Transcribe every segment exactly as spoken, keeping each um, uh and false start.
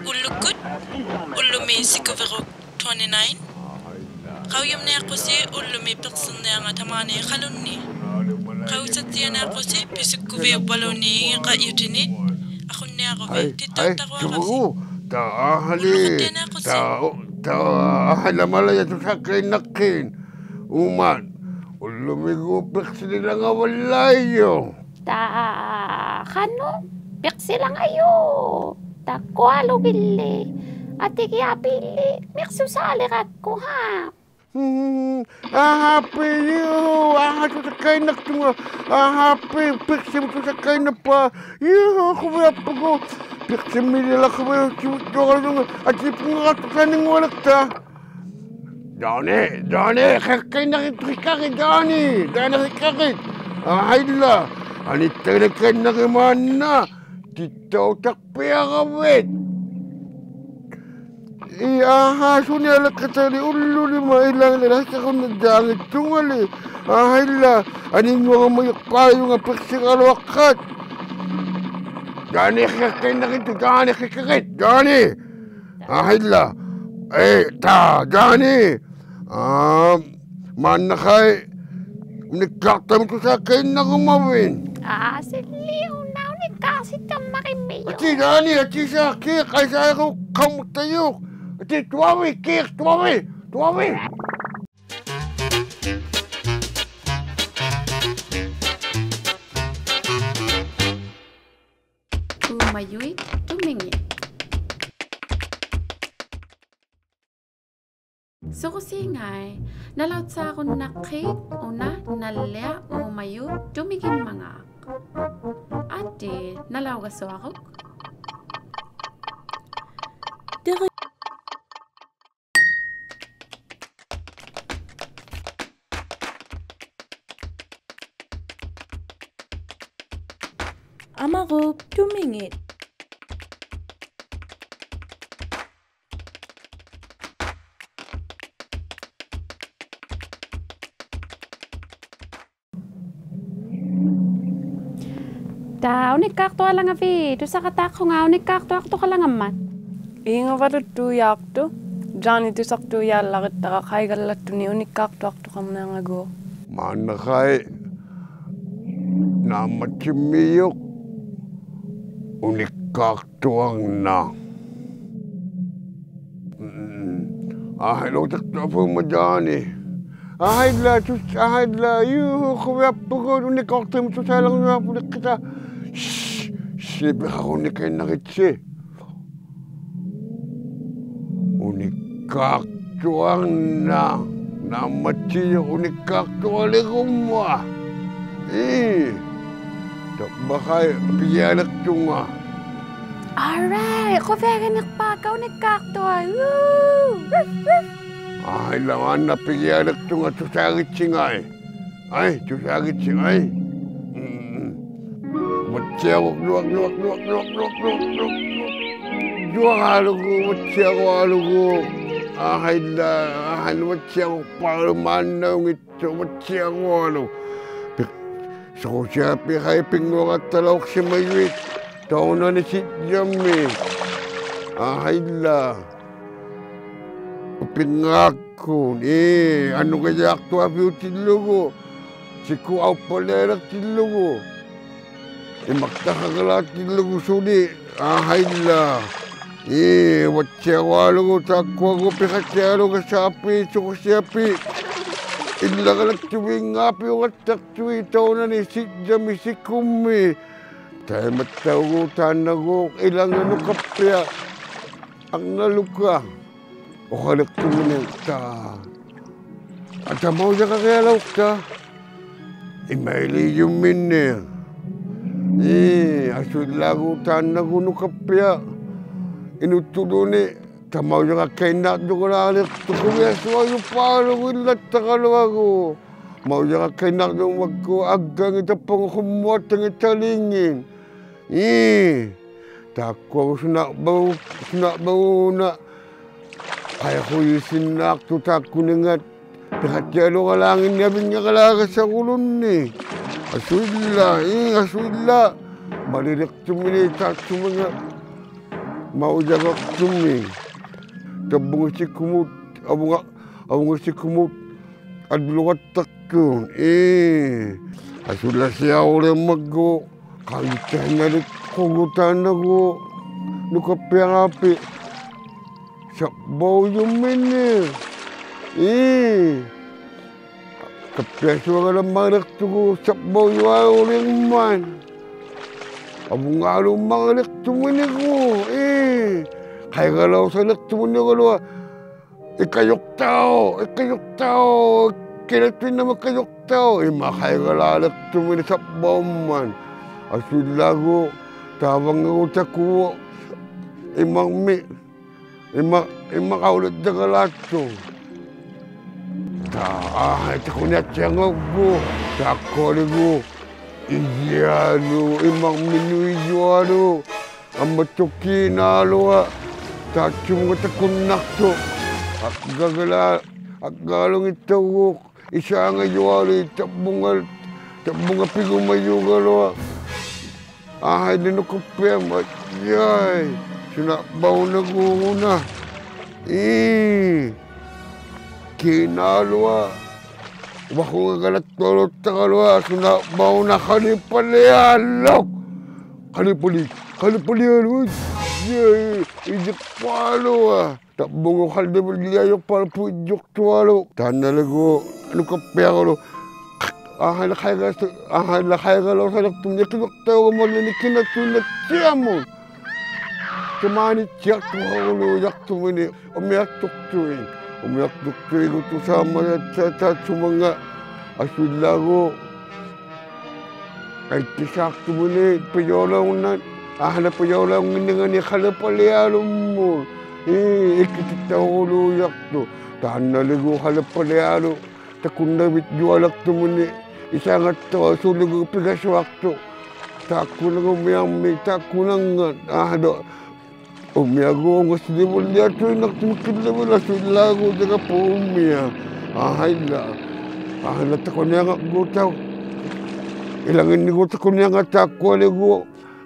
ᐅᓪᓗᒃᑯᑦ, ᐅᓪᓗᒥ ᓯᑯᕕᕈᒃ twenty-nine. ᖃᐅᔨᒻᓂᐊᖁᓯ ᐅᓪᓗᒥ ᐱᖅᓯᕐᓂᐊᕐᖓᑦ ᑕᒫᓂ ᐃᖃᓗᓐᓂ. ᖃᐅᔨᓴᑦᑎᐊᓂᐊᖁᓯ ᐱᓱᒃᑯᕕᐅᑉᐸᓗᓂ ᐃᖃ ᐃᐅᑎᓂᑦ. ᐊᖁᓐᓂᐊᕈᕕᑦ ᑎᑦᑕᐅᑦᑕᕈᐊᕋᓱ. ᐊᐃ, ᑕ ᐊᕼᐊᓕ, ᐅᓪᓗᖃᑦᑎᐊᓂᐊᖁᓯ. ᑕ, ᑕ ᐊᕼᐊᓚᒪᓚᔭ ᑐᓵᑲᐃᓐᓇᖅᑮᑦ. ᐆᒪᑦ, ᐅᓪᓗᒥᒎᖅ ᐱᖅᓯᓕᓚᖓᕙᓪᓚᐃᔪᖅ. ᑕ ᖃᓄᖅ ᐱᖅᓯᓚᖓᔪᖅ. ᑕᑯᐊᓗᒋᓪᓕ. ᐊᑎᒋᐊᐱᓪᓕ. ᒥᖅᓱᓵᓕᕋᒃᑯ ᕼᐋ. ᒻᒻ, ᐊᕼᐊᐱᔪ, ᐊᕼᐊ ᑐᓴᑲᐃᓐᓇᖅᑐᖓ, ᐊᕼᐊᐱᔪ, ᐱᖅᓯᒧᑦ ᑐᓴᑲᐃᓐᓇᑉᐸ, ᔫ, ᖁᕕᐊᑉᐳᒍ, ᐱᖅᓯᒻᒥᓕᓚᖅ ᖁᕕᐊᑦ ᑐᓴᕈᓗᖓ, ᐊᑏ ᐳᖓᕋᑦᑐᖅ ᓴᓂᙳᐊᓕᖅᑕ. ᔮᓂ, ᔮᓂ, ᕿᖅᑲᐃᓐᓇᕆᑦ, ᕿᖅᑲᕆᑦ, ᔮᓂ, ᔮᓂ ᕿᖅᑲᕆᑦ. ᐊᕼᐊᐃᓛ, ᐊᓂᑦᑕᐃᓐᓇᑲᐃᓐᓇᕆᒪ ᐊᓐᓇ, ᑎᑦᑕᐅᑕᖅ ᐱᐊᕋᕕᑦ. ᐄ, ᐊᕼᐊ, ᓱᓂᐊᓕᖅᑲᑕᓕ ᐅᓪᓗᓕᒪ ᐃᓚᖓᓕ ᕼᐃᑲᒍᓐᓇᔮᖏᑦᑐᖓᓕ. ᐊᕼᐊᐃᓛ, ᐊᓂᙳᐊᕋᒪᔪᖅᐹᔪᖓ ᐱᖅᓯᒐᓗᐊᖅᑲᑦ. ᔮᓂ ᕿᖅᑲᐃᓐᓇᕆᑦᑐᖅ, ᔮᓂ ᕿᖅᑲᕆᑦ, ᔮᓂ. ᐊᕼᐊᐃᓛ, ᐄ, ᑕ, ᔮᓂ. ᐋ, ᒫᓐᓇᖃᐃ, ᐅᓂᒃᑳᖅᑕᒥᒃ ᑐᓵᑲᐃᓐᓇᕈᒪᕕᑦ. ᐋ, ᓯᓕᐅᓇ ᐅᓂᒃᑳᖅᓯᑕᒻᒪᕆᒻᒥᔪᖅ. ᐊᑏ ᔮᓂ, ᐊᑏ ᓵᑭᖅ, ᖃᐃᓴᐃᒍ ᖃᐅᒪᑦᑕᔪᖅ. ᐊᑏ ᑐᐊᕕ, ᑭᖅ, ᑐᐊᕕ, ᑐᐊᕕ. ᐆᒪᔪᐃᑦ ᑐᒥᖏᑦ. ᓱᕈᓰᖓᐃ, ᓇᓚᐅᑦᓵᕈᓐᓇᖅᑮᑦ ᐅᓇ ᓇᓪᓕᐊ ᐆᒪᔪᑦ ᑐᒥᒋᖕᒪᖔᑦ. ᐊᑏ, ᓇᓚᐅᒐᓱᐊᕈᒃ. ᑎᕆ- ᐊᒪᕈᑉ ᑐᒥᖏᑦ. ᑕ ᐅᓂᒃᑳᖅᑐᐊᓚᖓᕕᑦ, ᑐᓴᕋᑖᖅᑯᖓ ᐅᓂᒃᑳᖅᑐᐊᖅᑐᖃᓚᖓᒻᒪᑦ. ᐄᖑᕙᓗᑦᑑᔮᖅᑐᖅ, ᔮᓂ ᑐᓴᖅᑑᔮᓪᓚᕆᑦᑕᕋ ᖃᐃᒐᓪᓚᑦᑐᓂᒃ ᐅᓂᒃᑳᖅᑐᐊᖅᑐᖃᕐᓂᐊᕐᖓᒎᖅ. ᒫᓐᓇᖃᐃ, ᓈᒻᒪᑦᓯᒻᒥᔪᖅ, ᐅᓂᒃᑳᖅᑐᐊᕐᓇᖅ. ᒻᒻ. ᐊᕼᐊᐃᓗᑕᖅᑐᐊᕙᒪ ᔮᓂ. ᐊᕼᐊᐃᓛ ᑐᓴ, ᐊᕼᐊᐃᓛ, ᔫ, ᖁᕕᐊᑉᐳᒍᑦ, ᐅᓂᒃᑳᖅᑕᒥᒃ ᑐᓴᓚᖓᓱᐊᑉᐳᓕᖅᑭᑕ. ᓯ, ᓯ, ᐱᖃᕈᓂᑲᐃᓐᓇᕆᑦᓯ. ᐅᓂᒃᑳᖅᑐᐊᕐᓇᖅ, ᓈᒻᒪᑦᓯᔪᖅ ᐅᓂᒃᑳᖅᑐᐊᓕᕈᒪ. ᐄ, ᑕᕝᕙᖃᐃ ᐱᒋᐊᓕᖅᑐᖓ. All right, ᖁᕕᐊᒋᓂᖅᐹᒃᑲ ᐅᓂᒃᑳᖅᑐᐊᖅ. Woo! Ruff, ruff. ᐊᕼᐊᐃᓛ ᒫᓐᓇ ᐱᒋᐊᓕᖅᑐᖓ ᑐᓵᕆᑦᓯᖓᐃ. ᐊᐃ, ᑐᓵᕆᑦᓯᖓᐃ. ᒻᒻ. ᐅᕙᑦᓯᐊᕈ, ᓗᐊᖅ, ᓗᐊᖅ. ᔪᐊᕌᓗᒍ, ᐅᕙᑦᓯᐊᕈᐊᓗᒍ. ᐊᕼᐊᐃᓛ, ᐊᕼᐊᐃᓛ ᐅᕙᑦᓯᐊᕈᖅᐹᓗᒃ ᒫᓐᓇᐅᙱᑦᑐᖅ, ᐅᕙᑦᓯᐊᕈᐊᓗᒃ. ᐱᖅ-, ᓱᕈᓯᐊᐱᖅ ᖃᐃ ᐱᙳᐊᖃᑦᑕᓚᐅᖅᓯᒪᔪᐃᑦ. ᑕᐅᓇᓂ ᓯᔭᒥ. ᐊᕼᐊᐃᓛ. ᐱᙳᐊᒃᑯᓐ, ᐄ, ᐊᓄᕆᔭᖅᑐᐊᐱᐅᑎᓪᓗᒍ, ᓯᑯ ᐊᐅᑉᐸᓪᓚᐃᓕᖅᑎᓪᓗᒍ, ᐃᒪᖅᑕᖃᕋᓛᖅᑎᓪᓗᒍ ᓱᓕ, ᐊᕼᐊᐃᓛ, ᐄ, ᐅᕙᑦᓯᐊᕈᐊᓗᒍ, ᑖᒃᑯᐊᒎᖅ ᐱᖃᑦᓯᐊᓗᒐᓵᐱᒃ, ᓱᕈᓯᐊᐱᒃ, ᐃᓪᓚᕋᓚᒃᑐᕕᙶᐱᐅᕋᑦᑕᖅᑐᐃᑦ, ᑕᐅᓇᓂ ᓯᔭᒥ ᓯᑯᒥ, ᑕᐃᒪᑦᑕᐅᒎᖅ ᑖᓐᓇᒎᖅ ᐃᓚᖓ ᓄᑲᑉᐱᐊᖅ ᐊᕐᓇᓗᑲ. ᐅᖃᓕᖅᑐᒥᓂᖅᑕ. ᐊᑕᒪᐅᔭᖃᕆᐊᓚᐅᖅᑕ. ᐃᒪᐃᓕᔪᒻᒥᓂᖅ. ᐄ, ᐊᓱᐃᓛᒎᖅ ᑖᓐᓇᒎᖅ ᓄᑲᑉᐱᐊᖅ. ᐃᓄᑦᑐᓪᓘᓐᓃᑦ ᑕᒪᐅᔭᕋᒃᑲᐃᓐᓇᕐᔪᒍᓛᓕᖅᑐᖅ ᖁᕕᐊᓱᐊᔪᐹᓗᒍ ᐃᓪᓚᑦᑕᕋᓗᐊᒍ. ᒪᐅᔭᕋᒃᑲᐃᓐᓇᕐᔪᒪᒃᑯ ᐊᒡᒐᖏᑦ ᑕᑉᐸᒍ ᖁᒻᒧᐊᑦᑕᖏᑦ ᑕᓕᖏᑦ. ᐄ, ᑖᒃᑯᐊ ᓱᓇᕐᕙᐅ-, ᓱᓇᕐᕙᐅᓇ ᖃᐃᖁᔨᓯᓐᓈᖅᑐᖅ ᑖᒃᑯᓂᖓ ᐱᖃᑦᑎᐊᓗᒐᓛᖏᓐᓂᒃ ᐊᕕᙵᕋᓛᒐᓴᒍᓗᓐᓂᒃ. ᐊᓱᐃᓛᒃ, ᐄ, ᐊᓱᐃᓛᒃ. ᒪᓕᓕᖅᑐᒥᓃᑦ ᑖᑦᓱᒪᖓ ᒪᐅᔭᒐᖅᑐᒥ. ᑕᕝᕗᖓ ᓯᑯᒧᑦ, ᐊᕗᖓ, ᐊᕗᖓ ᓯᑯᒧᑦ ᐊᓪᓗᒐᑦᑕᖅᑐᑦ. ᐄ, ᐊᓱᐃᓛᒃ ᓯᐊᕈᓕᕐᒪᒡᒎᖅ, ᖃᖏᑦᑕᐃᓐᓇᓕᖅᑯᒍ ᑖᓐᓇᒎᖅ ᓄᑲᑉᐱᐊᕌᐱᒃ ᓴᕝᕙᐅᔪᒥᓂᖅ. ᐄ, ᖃᑉᐱᐊᓱᐊᒐᓚᒻᒪᓕᖅᑐᒍ ᓴᕝᕙᐅᔪᐊᓕᕐᒪᑦ. ᐊᕗᖓᓗᒻᒪᓕᖅᑐᒥᓂᒎᖅ, ᐄ, ᖃᐃᒐᓚᐅᓴᓕᖅᑐᒥᓂᕐᓗᐊ ᐃᑲᔪᖅᑕᐅᖅ, ᐃᑲᔪᖅᑕᐅᖅ, ᑭᓇᑐᐃᓐᓇᒪ ᐃᑲᔪᖅᑕᐅᖅ, ᐃᒫᒃ ᖃᐃᒐᓛᓕᖅᑐᒥᓂᖅ ᓴᕝᕙᐅᒻᒪᑦ. ᐊᓱᐃᓛᒎᖅ ᑕᕝᕙᙵᒎᖅ ᑕᑯᕗᖅ ᐃᒪᕐᒥᒃ, ᐃᒪ-, ᐃᒪᕐᕋᐅᓕᖅᑕᒐᓛᖅᑐᖅ. ᑕ-, ᐋᕼᐊᐃ, ᑕᑯᓂᐊᑦᓯᐊᖓᒎᖅ, ᑖᒃᑯᐊᓕᒎᖅ ᐃᔾᔮᓗᒃ, ᐃᒪᕐᒥᓄᑦ ᐃᔾᔪᐊᓗᒃ, ᐊᒻᒪᑦᑕᐅᖅ ᑮᓇᓗᐊᖅ, ᑖᑦᓱᒧᖓ ᑕᑯᓐᓇᖅᑐᖅ. ᐊᒡᒐᒐᓛ-, ᐊᒡᒐᓗᙱᑦᑕᐅᒎᖅ ᐃᓵᖓᔪᐊᓗᐃᑦ ᑕᕝᕗᖓ, ᑕᕝᕗᖓ ᐱᒍᒪᔪᒐᓗᐊᖅ. ᐋᕼᐊᐃᓕ ᓄᑲᑉᐱᐊᒻᒪᑦ, ᐊᔭᐃ, ᓱᓇᕝᕙᐅᓇᒎᖅ ᐅᓇ. ᐄ, ᑮᓇᓗᐊᖅ, ᐅᕙᖁᖓᒐᓚᑦᑐᐊᓗᑦᑕᕋᓗᐊᖅ ᓱᓇᕝᕙᐅᓇ ᖃᓕᐸᓕᐊᓗᒃ. ᖃᓕᐸᓕ-, ᖃᓕᐸᓕᐊᓗᒃ, ᐊᔭᐃ, ᐃᔩᒃᐸᓗᐊᖅ. ᑕᕝᕗᖓ ᖃᓕᐸᓕᐊᔪᒃᐸᓗᐊᖅ ᐳᐃᔪᖅᑐᐊᓗᒃ. ᑖᓐᓇᓕᒎᖅ ᓄᑲᑉᐱᐊᕋᓗ, ᐋᕼᐊᐃᓛ ᖃᐃᒐ-, ᐋᕼᐊᐃᓛ ᖃᐃᒐᓚᐅᓴᓕᖅᑐᒥᓂᖅ ᐃᑲᔪᖅᑕᐅᒐᒪᓕᓐᓂᒃ ᑭᓇᑐᐃᓐᓇᑦᓯᐊᒧᑦ. ᑕᒫᓂᑦᓯᐊᖅᑐᖃᕈᓘᔭᖅᑐᒥᓂᖅ ᐅᒥᐊᖅᑐᖅᑐᐃᑦ. ᐅᒥᐊᖅᑐᖅᑐᐃᒍᑦ ᑐᓵᒪᔭᑦᓴ ᑖᑦᓱᒪᖓ. ᐊᓱᐃᓛᒎᖅ ᐊᐃᑦᑎᓵᖅᑐᒥᓂᖅ ᐸᔭᐅᓚᐅᕐᓇᖅ, ᐋᕼᐊᐃᓛ ᐸᔭᐅᓚᐅᙱᓐᓂᖓᓂᒃ ᖃᓕᐸᓕᐊᓗᒻᒧᑦ. ᐄ, ᐃᑭᑎᑦᑕᐅᕈᓘᔭᖅᑐᖅ. ᑖᓐᓇᓕᒎᖅ ᖃᓕᐸᓕᐊᓗᒃ ᑕᑯᓐᓇᕕᒡᔪᐊᓕᖅᑐᒥᓂᖅ ᐃᓵᖓᑦᑕᐅᖅ ᓱᓕᒎᖅ ᐱᒐᓱᐊᖅᑐᖅ. ᑖᒃᑯᓇᖓ ᐅᒥᐊᕐᒥᒃ, ᑖᒃᑯᓇᖓ, ᐋᕼᐊᐃᓛ. ᐅᒥᐊᒎᖅ ᐅᖓᓯᓕᕙᓪᓕᐊᑐᐃᓐᓇᖅᑐᒥᒃ ᑭᓪᓕᕙᓪᓕᐊᓱᐃᓛᒎᖅ ᑕᒐᐳ ᐅᒥᐊ. ᐋᕼᐊᐃᓛ. ᐋᕼᐊᐃᓛ ᑕᑯᓂᐊᖓᒎᖅ ᑕᐅᖅ. ᐃᓚᖏᓐᓂᒎᖅ ᑕᑯᓂᐊᖓ ᑖᒃᑯᐊᓕᒎᖅ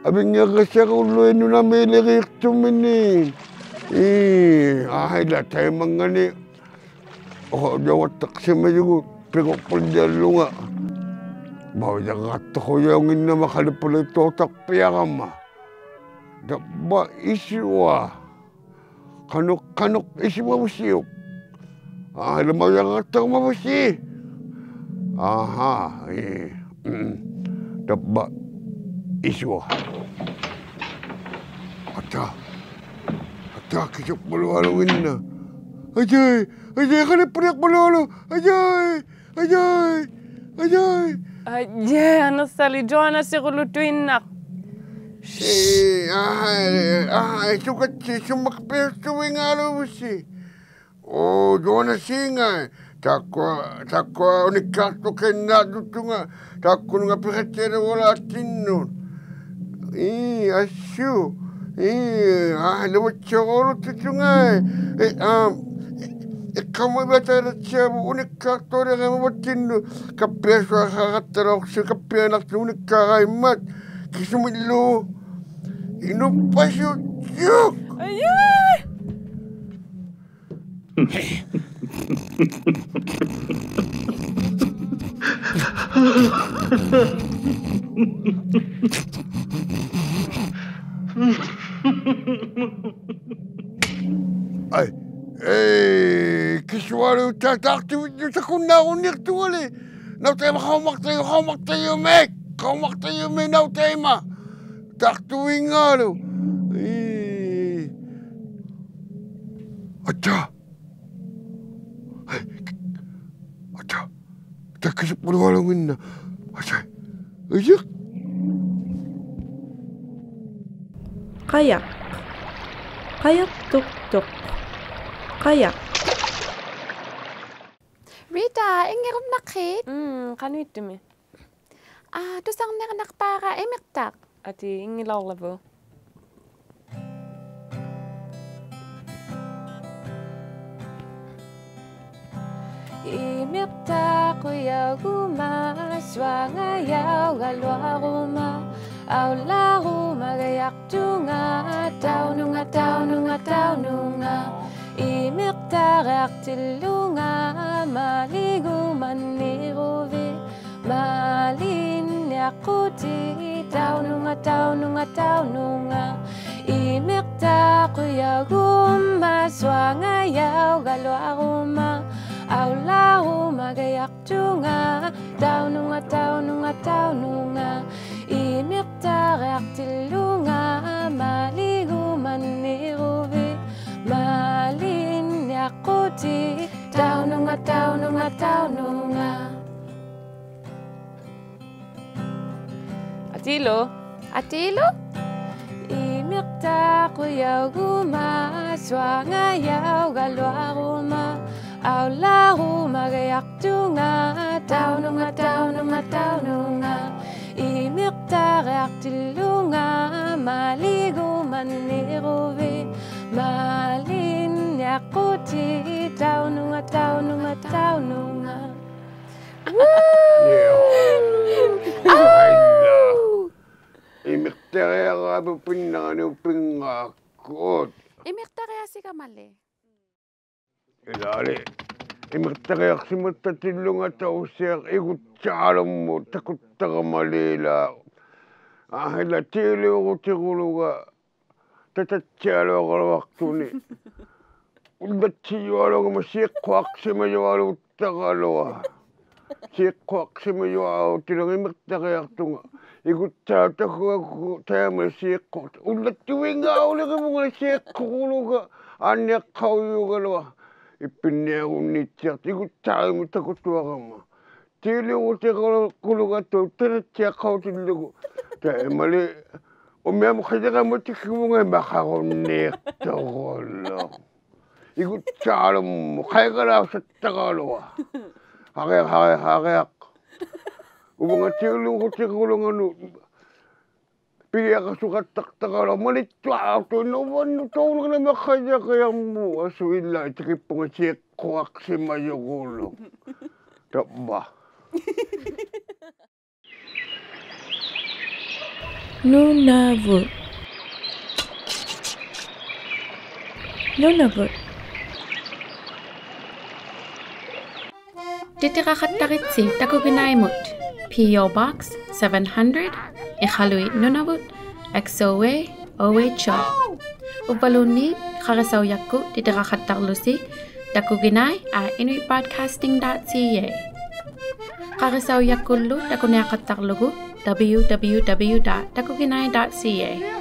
ᐊᕕᙵᒐᓴᕈᓗᐃᑦ ᓄᓇᒦᓕᕇᖅᑐᒥᓂᖅ. ᐄ, ᐋᕼᐊᐃᓛ ᑕᐃᒪᙵᓂᒃ ᐅᖃᐅᔾᔭᐅᖃᑦᑕᖅᓯᒪᔪᒍᑦ ᐱᕈᖅᐸᓪᓕᐊᓪᓗᖓ. ᒪᐅᔭᕋᑦᑕᖁᔭᐅᙱᓐᓇᒪ ᖃᓕᐸᓕᑐᐊᖅᑕᖅᐱᐊᕋᒪ. ᑕᕝᕙ ᐃᓱᐊ. ᖃᓄᖅ, ᖃᓄᖅ ᐃᓱᕙᐅᓯᐅᒃ. ᐋ, ᐃᓛ ᒪᐅᔭᕋᑦᑕᖁᔭᐅᒪᕕᓯ. ᐊᕼᐊ, ᐄ, ᒻᒻ. ᑕᕝᕙ ᐃᓱᐊ. ᐊᑕ. ᐊᑕ, ᑭᓱᒃᐸᓗᐊᓗᖏᓐᓇ. ᐊᔭᐃ, ᐊᔭᐃ, ᖃᓕᐸᓕᐊᖅᐸᓗᐊᓗᒃ. ᐊᔭᐃ, ᐊᔭᐃ, ᐊᔭᐃ. ᐊᔭᐃ, ᐊᓇᓴᓕ ᔪᐊᓇᓯᕈᓗᑐᐃᓐᓇᖅ. ᐄ, ᐊᕼᐊ, ᐊᕼᐊ, ᓱᑲᑦᓯ, ᓱᒻᒪᖅᐱᐊᓱᕕᖓᓗᕕᓯ. ᐆ, ᔪᐊᓇᓰᖓᐃ. ᑖᒃᑯᐊ, ᑖᒃᑯᐊ ᐅᓂᒃᑳᖅᑐᖃᐃᓐᓈᔾᔪᑦᑐᖓ. ᑖᒃᑯᓄᖓ ᐱᖃᑦᓯᐊᓗᒐᓛᑦᑎᓐᓄᑦ. ᐄ, ᐊᓱ. ᐄ, ᐊᕼᐊ, ᓗᕙᑦᓯᐊᕈᓗᑦᓯᔪᖓᐃ. ᐄ, ᐊᒻ, ᐃᖅᑲᐅᒪᕕᐊᑕᐃᓚᑦᓯᐊᕗᑦ ᐅᓂᒃᑳᖅᑐᐊᓕᕋᒪ ᐅᕙᑦᑎᓐᓄᑦ. ᑲᑉᐱᐊᓱᐊᖃᕋᑦᑕᓚᐅᖅᓯ, ᑲᑉᐱᐊᓇᖅᑐᖅ ᐅᓂᒃᑳᕋᐃᒻᒪᑦ. ᑭᓱᒥᓪᓗ. ᐃᓄᑉᐸᓲᔪᒃ. ᐊᔭᐃ! ᐊᐃ, ᐄ, ᑭᓱᐊᓗ ᑕ-, ᑖᖅᑐᕕᔾᔪᒃ ᑕᑯᓐᓈᕈᓐᓃᖅᑐᐊᓕ. ᓇᐅᑦᑕᐃᒪ ᖃᐅᒪᖅᑕᔪ, ᖃᐅᒪᖅᑕᔪᒥᒃ, ᖃᐅᒪᖅᑕᔪᒥᒃ ᓇᐅᑦᑕᐃᒪ. ᑖᖅᑐᕕᖓᓗ. ᐄ. ᐊᑕ. ᐊᑕ. ᑕ ᑭᓱᒃᐸᓗᐊᓗᖏᓐᓇ. ᐊᑕ. ᐊᔭᒃ. ᖃᔭᖅ. ᖃᔭᖅᑐᖅᑐᖅ. ᖃᔭᖅ. Rita, ᐃᙱᕈᓐᓇᖅᑮᑦ? ᒻᒻ, ᖃᓄᐃᑦᑐᒥᒃ? ᐋ, ᑐᓴᕐᓂᕐᓂᖅᐹᕋ ᐃᒥᖅᑕᖅ. ᐊᑏ, ᐃᙱᓚᐅᕐᓚᕗᑦ. ᐃᒥᖅᑕᖁᔭᐅᒍᒪ, ᓱᐊᖓᔭᐅᒐᓗᐊᕈᒪ, ᐊᐅᓪᓚᕈᒪᒐᔭᖅᑐᖓ, ᑕᐅᓄᖓ, ᑕᐅᓄᖓ, ᑕᐅᓄᖓ. ᐃᒥᖅᑕᕆᐊᖅᑎᓪᓗᖓ, ᒪᓕᒍᒪᓐᓂᕈᕕᑦ, ᒪᓕᓐᓂᐊᖅᑯᑎᑦ, ᑕᐅᓄᖓ, ᑕᐅᓄᖓ, ᑕᐅᓄᖓ. ᐃᒥᖅᑕᖁᔭᐅᒍᒪ, ᓱᐊᖓᔭᐅᒐᓗᐊᕈᒪ, ᐊᐅᓪᓚᕈᒪᒐᔭᖅᑐᖓ, ᑕᐅᓄᖓ, ᑕᐅᓄᖓ, ᑕᐅᓄᖓ. ᐃᒥᖅᑕᕆᐊᖅᑎᓪᓗᖓ, ᒪᓕᒍᒪᓐᓂᕈᕕᑦ, ᒪᓕᓐᓂᐊᖅᑯᑎᑦ, ᑕᐅᓄᖓ, ᑕᐅᓄᖓ, ᑕᐅᓄᖓ. ᐊᑏᓗ. ᐊᑏᓗ. ᐃᒥᖅᑕᖁᔭᐅᒍᒪ, ᓱᐊᖓᔭᐅᒐᓗᐊᕈᒪ, ᐊᐅᓪᓚᕈᒪᒐᔭᖅᑐᖓ, ᑕᐅᓄᖓ, ᑕᐅᓄᖓ, ᑕᐅᓄᖓ. ᐃᒥᖅᑕᕆᐊᖅᑎᓪᓗᖓ, ᒪᓕᒍᒪᓐᓂᕈᕕᑦ, ᒪᓕᓐᓂᐊᖅᑯᑎᑦ, ᑕᐅᓄᖓ, ᑕᐅᓄᖓ, ᑕᐅᓄᖓ. ᐊᐅ! ᐃᒥᖅᑕᕆᐊᕋᕕᑦ ᐱᓐᓇᕐᓂᒃ ᐱᙵᒃᑯᑦ. ᐃᒥᖅᑕᕆᐊᓯᒐᒪᓕ. ᐃᓛᓕ, ᐃᒥᖅᑕᕆᐊᖅᓯᒪᑕᑎᓪᓗᖓ ᑕᐅᓯᐊᖅ ᐃᒍᑦᓵᓗᒻᒧᑦ ᑕᑯᑦᑕᕋᒪᓕᓛᒃ. ᐊᕼᐃᓛ ᑏᓕᐅᕈᑎᒍᓗᒐ ᑕᑕᑦᓯᐊᓗᐊᕋᓗᐊᖅᑐᓂ. ᐅᓪᓚᑦᓯᔪᐊᓗᖓᒪ ᓰᖅᑯᐊᖅᓯᒪᔪᐊᓘᑦᑕᕋᓗᐊᖅ. ᓰᖅᑯᐊᖅᓯᒪᔪᐊᓘᑎᓪᓗᖓ ᐃᒥᖅᑕᕆᐊᖅᑐᖓ. ᐃᒍᑦᓵᓗᒃ ᑕᑯᒐᒃᑯ ᑕᐃᒪ ᓰᖅᑯᖅ. ᐅᓪᓚᑦᑐᕕᙵᐅᓕᕆᕗᖓ ᓰᖅᑯᒍᓗᒐ ᐊᓂᖅᑲᐅᔪᒐᓗᐊᖅ. ᐃᑉᐱᓂᐊᕈᓐᓃᑦᓯᐊᖅ ᐃᒍᑦᓵᓗᒻᒧᑦ ᑕᑯᑦᑐᐊᕋᒪ. ᑏᓕᐅᕈᑎᒍᓗᒐᑦᑕᐅᖅ ᑕᑕᑦᓯᐊᖅᑲᐅᑎᓪᓗᒍ. ᑕᐃᒪᓕ ᐅᒥᐊᒧᑦ ᖃᔭᕋᒪ ᑎᑭᕗᖓ ᒪᖃᕈᓐᓃᖅᑐᒍᓗ. ᐃᒍᑦᓵᓗᒻᒧᑦ ᖃᐃᒐᓛᓴᑦᑕᕋᓗᐊᖅ. ᕼᐊᕆᐊᖅ, ᕼᐊᕆᐊᖅ, ᕼᐊᕆᐊᖅ. ᐅᕙᖓ ᑏᓕᐅᕈᑎᒍᓗᖓᓄᑦ ᐱᒋᐊᖃᓱᖃᑦᑕᖅᑕᕋᓗᐊᖅ ᒪᓕᑦᑐᐊᖅᑐᐃᓐᓇᐅᕙᓐᓄᑦ ᑕᐅᓄᖓ ᒪᖃᔭᕆᐊᒻᒧᑦ ᐊᓱᐃᓛᒃ ᑎᑭᑉᐳᖓ ᓰᖅᑯᐊᖅᓯᒪᔪᒍᓗ. ᑕᕝᕙ. ᓄᓇᕗᑦ. ᓄᓇᕗᑦ. ᑎᑎᕋᖃᑦᑕᕆᑦᓯ ᑕᑯᒋᓇᐃᒧᑦ, P O Box seven hundred, ᐃᖃᓗᐃᑦ ᓄᓇᕗᑦ, X O A, O H O. ᐅᕝᕙᓘᓐᓃᑦ ᖃᕆᓴᐅᔭᒃᑯᑦ ᑎᑎᕋᖃᑦᑕᕐᓗᓯ takuginai at inuitbroadcasting dot C A. ᖃᕆᓴᐅᔭᒃᑯᓪᓗ ᑕᑯᓂᐊᖃᑦᑕᕐᓗᒍ W W W dot takuginai dot C A.